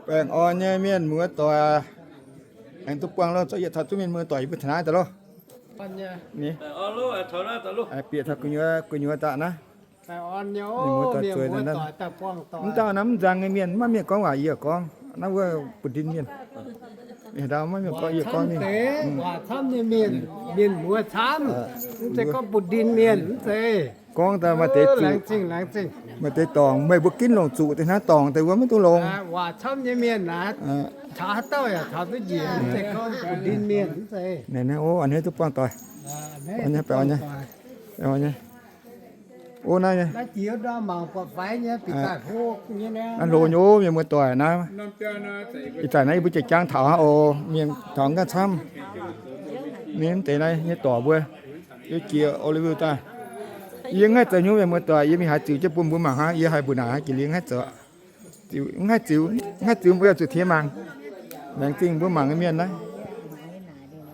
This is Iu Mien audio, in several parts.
Baengh orn nyei mienh muoz doic, aengx duqv buangh loh, zorqv yietc taux duqv mienh muoz doic yie mbuo taux naaiv daaih loh. Bieqc taux gu'nyuoz, gu'nyuoz daaih naaiv. Mv dauh naaiv mv nzang nyei mienh, maiv maaih mienh gorngv waac yie gorngv, naaiv wuov buoz-ndin mienh. Maiv maaih mienh gorngv yie gorngv mienh, mienh muoz camv, mv zeiz gorngv buoz-ndin mienh, mv zeiz. Gorngv daaih maaih deix zuqc, maaih deix dorngc, meih mbuo ginv longc zuqc deix hnangv, dorngc deix wuov maiv dungx longc. Waac camv nyei mienh aqv, caux haaix dauh yaac caux duqv njiec, mv zeiz gorngv buoz-ndin mienh, mv zeiz. Naaiv, o, a'hneiv duqv buangh doic. O, naaiv, naaiv hlo nyei o, mienh muoz doic naaiv. Ih zanc naaiv yie mbuo jiex jaang taux hnangv oc, mienh taux ganh camv. Ninh mv deix naaiv nyei dorc mbuo, yie jiex O Liu daaih. Yie mv haih zoux hnyouv mienh muoz doic, yie mingh haaix ziux jienv bun mbuo mangc hnangv, yie haih mbuox naaic jiex liuz mv haih zoux. Ziux, mv haih ziux, mv haih ziux mbuo zuqc tiex mangc. Laengz zingh mbuo mangc nyei mienh naaiv.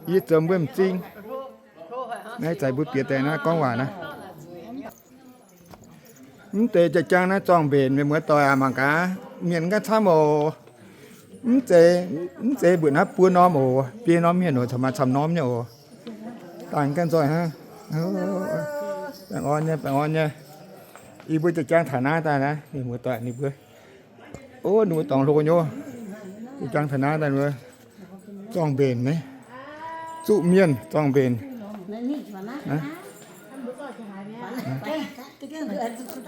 Yie zoux mbuo m'zing. Naaiv zanc mbuo bieqc daaih naaiv gorngv waac naaiv. Mv deix jaa-jaang naaiv zorng-mbenc mienh muoz doic aac, mangc gaax, mienh ganh camv oc. Mv zeiz, mv zeiz mbuoqc naaiv buo norm oc, biei norm mienh oc, caux maaih camv norm nyei oc. Dangh ganh nzoih hnangv. Baengh orn nyei, baengh orn nyei. Yie mbuo jaa-jaang taux naaiv daaih naaiv, mienh muoz doic ninh mbuo, o, ninh mbuo dorngx hlo nyei. Jaa-jaang taux naaiv daaih ninh mbuo zorng-mbenc naaiv, zuqv mienh zorng-mbenc.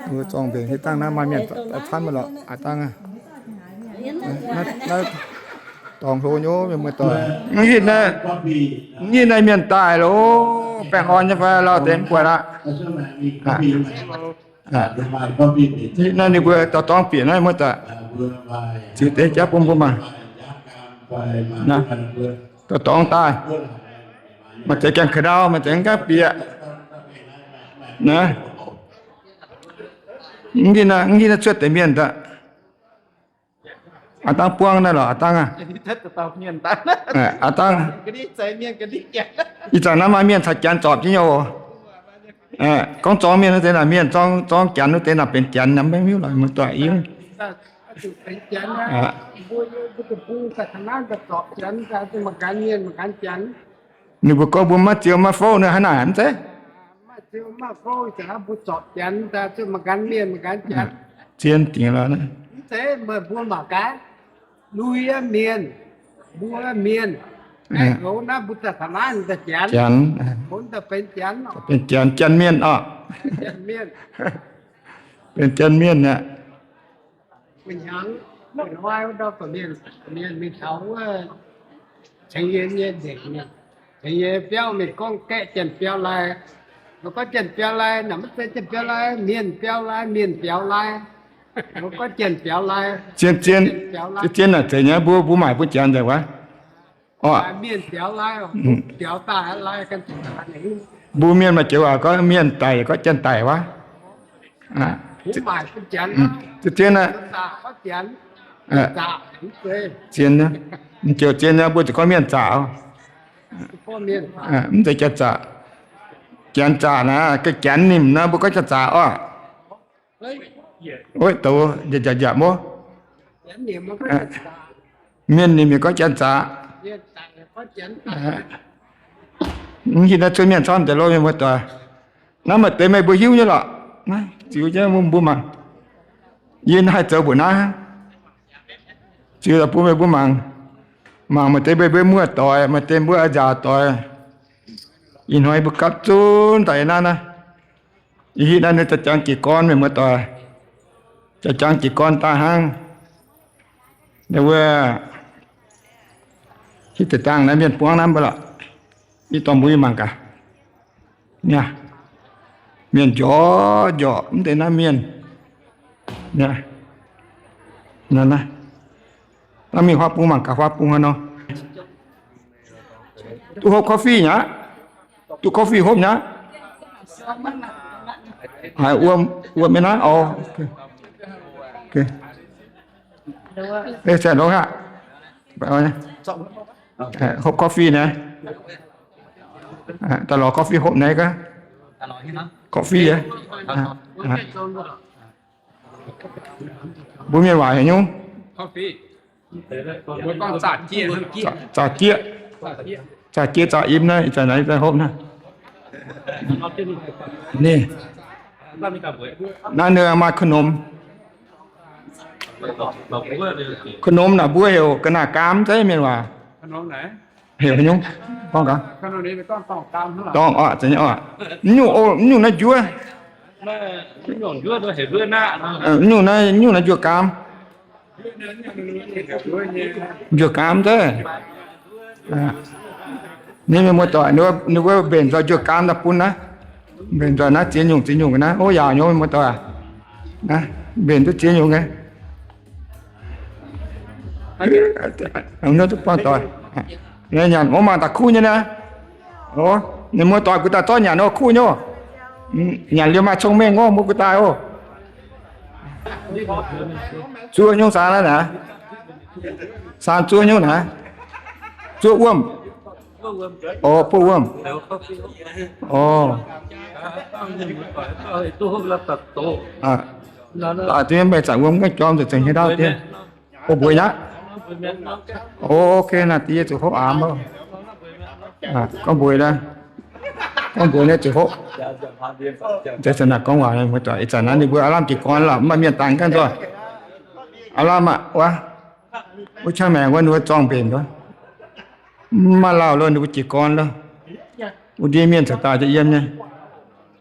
Mbuo zorng-mbenc hitv dangh naaiv maaih mienh camv lorqc, aav dangh aqv. Naaiv dorngx hlo nyei, mienh muoz doic. Mv hitv naaiv, mv hitv naaiv mienh daaih loh, baengh orn nyei fai lauh deix mv buatc aqv. Naaiv ninh mbuo dorh dorngx bieqc naaiv muoz doic. Ziux deix jaav bun mbuo mangc. Dorh dorngx daaih. Maaih deix gaengh ka'ndau, maaih deix mv gaengh bieqc. Naaiv, mv hitv naaiv cuotv deix mienh daaih. Aav dangh buangv naaiv lorqc, aav dangh aqv. Aav dangh. Ih zanc naaiv maaih mienh caux janx zorpc jienv nyei oc. Gorngv zorng mienh wuov deix naaic mienh, zorng janx wuov deix naaic benx janx, maiv hiuv lorqc, muoz-doic. Ninh mbuo gorngv mbuo maiv ziux maiv fouv nor hnangv naaic mv zeiz? Zien dingc lorqc. Mbuo mienh, mbuo mienh, janx, benx janx, janx mienh oc. Benx janx mienh aqv. Mienh biauv mienh gorngv gaeqv janx-biauv lai. Mbuo gorngv janx-biauv lai naaic maiv zeiz janx-biauv lai, mienh biauv lai, mienh biauv lai. Mbuo gorngv janx-biauv lai. Zien, zien, zien naaic zeiz nyei, mbuo, mbuo maaic bun janx nzengc wuov. Mienh biauv lai, biauv daaih lai. Mbuo mienh maaih joux waac gorngv mienh daic gorngv janx-daic wuov. Zien, zien aqv. Zien, m'joux zien nyei mbuo ziouc gorngv mienh zaqc. Mv zeiz janx-zaqc. Janx-zaqc naaic, ga'janx nimc naaiv mbuo gorngv janx-zaqc oc. Douz nzapc nzapc mov. Mienh nimc yaac gorngv janx-zaqc. Mv hiuv naaiv cuotv mienh camv deix lo mienh muoz-doic. Naaiv maaih deix meih mbuo hiuv nyei lorqc. Ziux jienv mbuo mangc. Yie haih zoux mbuoqc naaiv. Ziux daaih bun meih mbuo mangc. Mangc maaih deix meih mbuo muoz-doic, maaih deix mbuo a'nziaauc doic. Ih hnoi mbuo gapv zunv daaih naaiv naaiv. Ih hitv naaiv ninh jaa-jangx jiez gorn mienh muoz-doic. Jaa-jangx jiez gorn daaih hnangv. Naaiv wuov hitv deix dangh naaiv mienh buangv naaiv mbuo lorqc. Yie dorh mbuo mingh mangc gaax. Mienh njorqc njorqc mv deix naaiv mienh. Naaiv mingh huaav bung mangc gaax huaav bung haaix nor. Duqv hopv coffee nyei aqv. Duqv coffee hopv nyei aqv. Haiz wuom, wuom nyei naaiv. Hopv coffee naaiv. Daaih lorz coffee hopv naaiv gaav. Coffee. Mbuo mienh waac heuc nyungc. Zaqc jieqv, zaqc jieqv zaqc im naaiv, ih zanc naaiv hopv naaiv. Ninh, naaiv ninh maaih ขนม, ขนม naaic mbuo heuc ga'naaiv gaam zeiv mienh waac. Heuc nyungc, gorngv gaax. Dorngh oc, nyungc, nyungc naaiv njuov. Nyungc naaiv, nyungc naaiv njuov gaam. Njuov gaam zeiv. Ninh mienh muoz-doic, ninh mbuo mbenc nzoih njuov gaam daaih bun naaiv. Mbenc nzoih naaiv ziex nyungc ziex nyungc naaiv. Ov, yaauc nyei mienh muoz-doic. Mbenc duqv ziex nyungc nyei. Nyanc, ov, mangc daaih kuv nyei naaiv. Ov, ninh muoz-doic guv daaih zorqv nyanc ov, kuv nyei ov. Nyanc liuz maaih cong-mengh ov, mbuo guv daaih ov. Zuov nyungc saang naaiv naaic. Saang zuov nyungc naaic. Zuov wuom. Ov, buov wuom. Ov. Daaih duqv meih zanc wuom gaengh jorm nzengc, zengc hnyouv ndau dien. Gorngv mbuox aqv. Ok, naaiv diex zuqc hopv aamx oc. Gorngv mbuox naaiv, gorngv mbuox naaiv zuqc hopv. Nzengc naaic gorngv waac, ih zanc naaiv ninh mbuo aav lamh jiez gorn lorqc, mv maaih mienh dangx gaengh nzoih. Aav lamh aqv, wuov, wuov qangv maengx wuov ninh mbuo zorng mbenc wuov. Mv maaih lauh lo, ninh mbuo jiez gorn lo. Wuov ndiev mienh caux daaih jiex yiem nyei.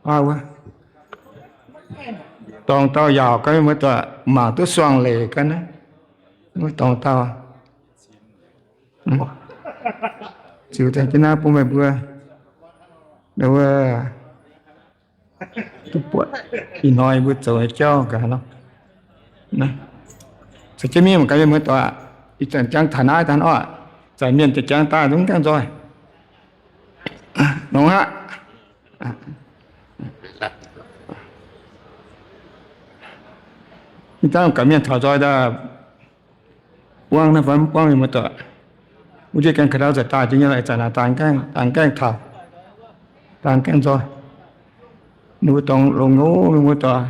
Wuov, dorngx dauh yaauc gaax, mienh muoz-doic, mangc duqv suangx leiz gaax naaiv. Wuov dorngx dauh ziux deix jienv naaiv bun meih mbuo. Wuov, duqv buatc ih hnoi mbuo zoux nyei jauv gaax lorqc. Caux jienv mingh mangc gaax, mienh muoz-doic, ih zanc jangx taux naaiv daaih oc. Zanc mienh jiex jangx daaih zungv gaengh nzoih. Nongx aqv. Ih zanc gaax mienh taux nzoih daaih buangv naaiv fai mv buangv, mienh muoz-doic. Wuov ndiev gaengh ka'ndau zaqc daaih jiex nyei lorqc, ih zanc naaic daaih gaengh taux, daaih gaengh nzoih. Ninh mbuo dorngx longx nyei, mienh muoz-doic,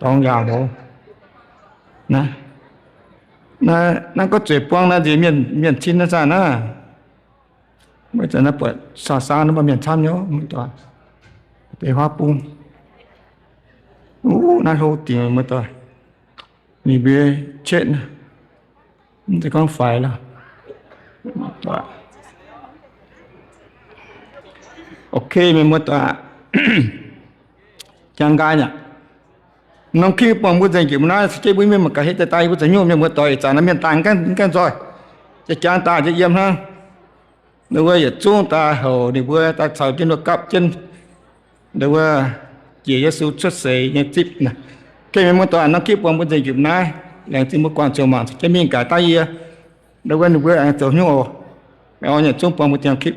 dorngx yaauc haic. Naaiv gorngv zueiz buangv naaiv nziex mienh cin naaiv zaah naaiv. Mv baac naaiv buatc saau-saau naaiv maaih mienh camv nyei, mienh muoz-doic. Deix huaav bung. Wuov, naaiv hlo dingc, mienh muoz-doic. Ninh mbuo qetv naaiv, mv zeiz gorngv faix lorqc. Ok, mienh muoz-doic, jangx nqaai aqv. Norm kipv buangh mbuo nzengc jiex mbuo naaiv, se jeiv mbuo mienh mangc gaax hitv daaih daaih yie mbuo zoux nyungc, mienh muoz-doic, ih zanc naaiv mienh daaih gaengh nzoih, jiex jangx daaih jiex yiem hnangv. Ninh mbuo yietc zungv daaih houc ninh mbuo daaih caux jienv mbuo gapv jienv. Ninh mbuo jiex Yesu cuotv seix nyei zipv naaic. Gengh mienh muoz-doic, norm kipv buangh mbuo nzengc jiex mbuo naaiv, laengz zingh mbuo guangc ziouc mangc, se jeiv mingh gaax daaih yie. Ninh mbuo, ninh mbuo aengx zoux nyungc oc. Meih oix yietc zungv buangh mbuo dieh norm kipv.